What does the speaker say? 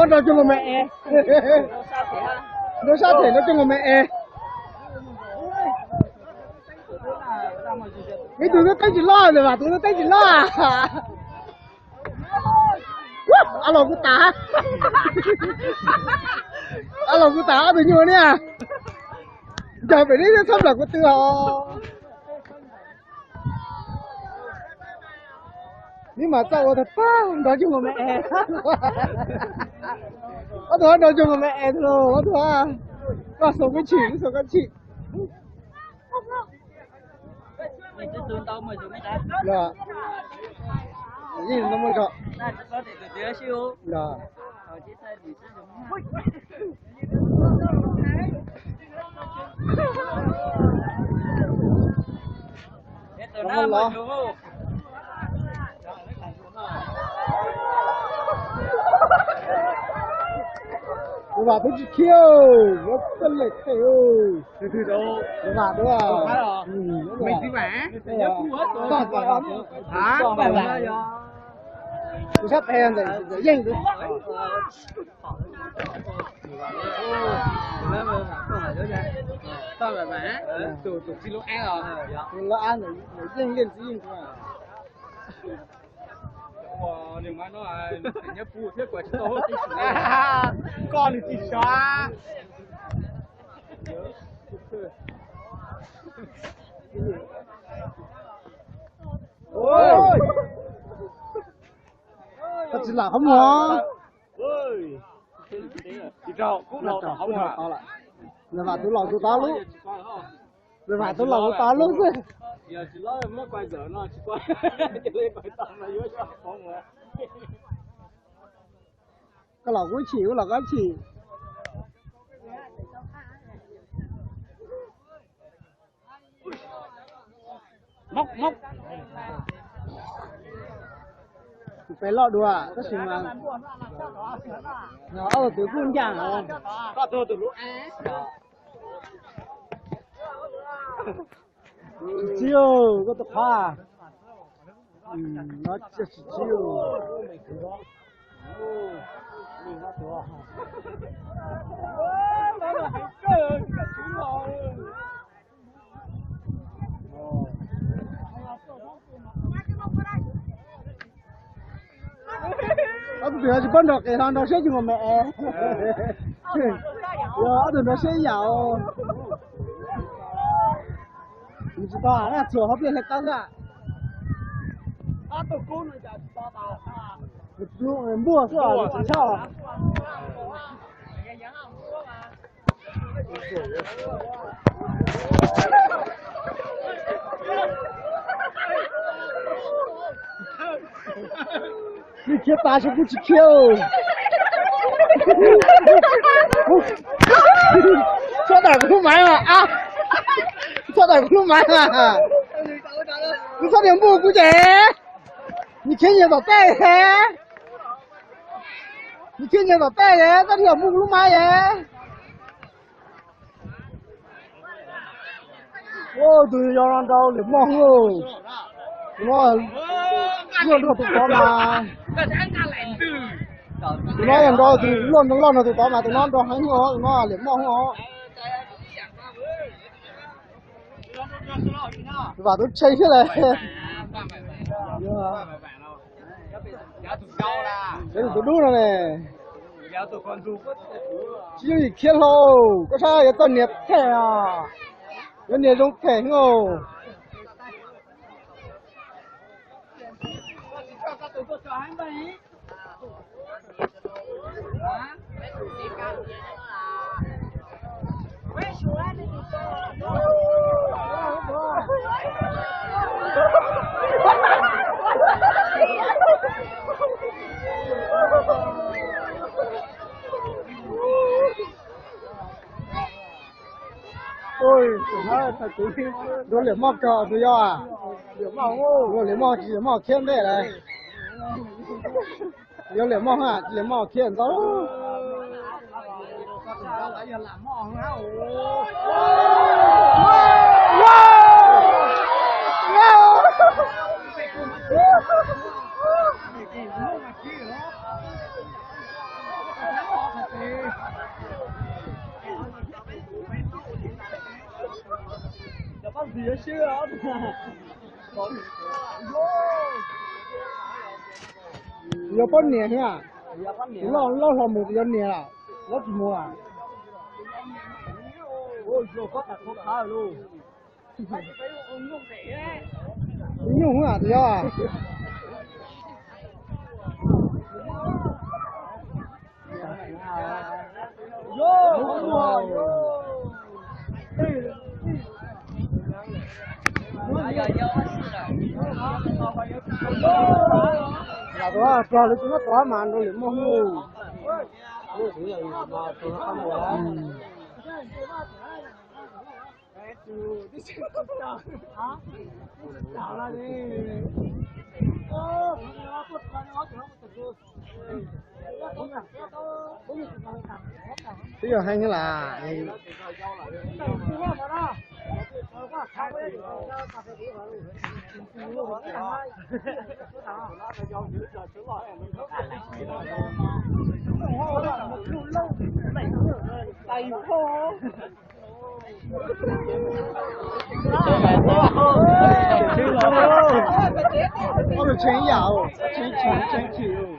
Nrog coj nkaus me es. Nrog sab them nrog coj nkaus me es. Ib tug twb teeb tsis loj, ntawm Vam Tuv twb teeb tsis loj. Ab los kuv tas. Ab los kuv tas ob tug nyuag niaj. Ncaug pem neb txhob nplawm kuv twg os. Neb mas txawj ua tag tag nrog coj nkaus me es. Ob tug nrog coj nkaus me es los ob tug. Koj xaus koj chim, koj xaus koj chim. Yeej no muaj zog. Los. Vam Tuv tsis khiav, yuav txoj lem them. Vam Tuv. Tus sab pem ntawm yeej tus. Tus txiv lub ab, tus lub ab ntawm yeej, yeej txiv yeej tus. Koj nws tsis sov. Koj tsis lam qhov muag. Ntawm Vam Tuv los tus tod lub. Ntawm Vam Tuv los tus tod lub xwb. Koj los kuv chim, kuv los koj chim. Tus pem loj dua tab sis mas ob tug twb kuj ncaj os. Tsis txib, koj tus qhov no tsis txib. Ob tug twg tsis paub nrog qes ho nrog siab coj nkaus me es. Yog ob tug nrog siab ib yam. Nws tsis tau na, txhuam hauv pliaj hle qab xwb. Npuaj xwb os, nws tsis tshaj. Nws khiav tas ces kuv tsis khiav. Txhob tawm kuv lub maiv mas, txhob tawm kuv lub maiv mas. Kuv txhob niag npuj kuv ces. Nws khiav nyias tom tej. Nws khiav nyias tom tej, txhob niag npuj kuv lub maiv es. Tus yog no nrau Liam Moj, tus no luaj nrog tus tod mas, tus no yog nrau tus luaj nrog tus tod mas tus no nrau heev os, tus no Liam Moj os. Vam Tuv tshee thiab lawm. Tus dub no ne, tsis yooj yim khiav hlo, koj saib yuav txog niag them os, yuav niag zoo them os. Tus no, tus Liam Moj kawg tus yog, tus Liam Moj tsis Liam Moj khiav ntej lawm. Yog Liam Moj ha, tsis Liam Moj khiav ntxov. Yuav poj niam thiab. Tus loj loj hlo mus tus yuav niam lawm, loj tsis mus. Tus nyuj hwv tus yog. Lam tuav rog lawv tsis muab tuav mas nrau lwm muaj hu. Twb yog heev las. Ua tseem yam, tseem chim, tseem chim.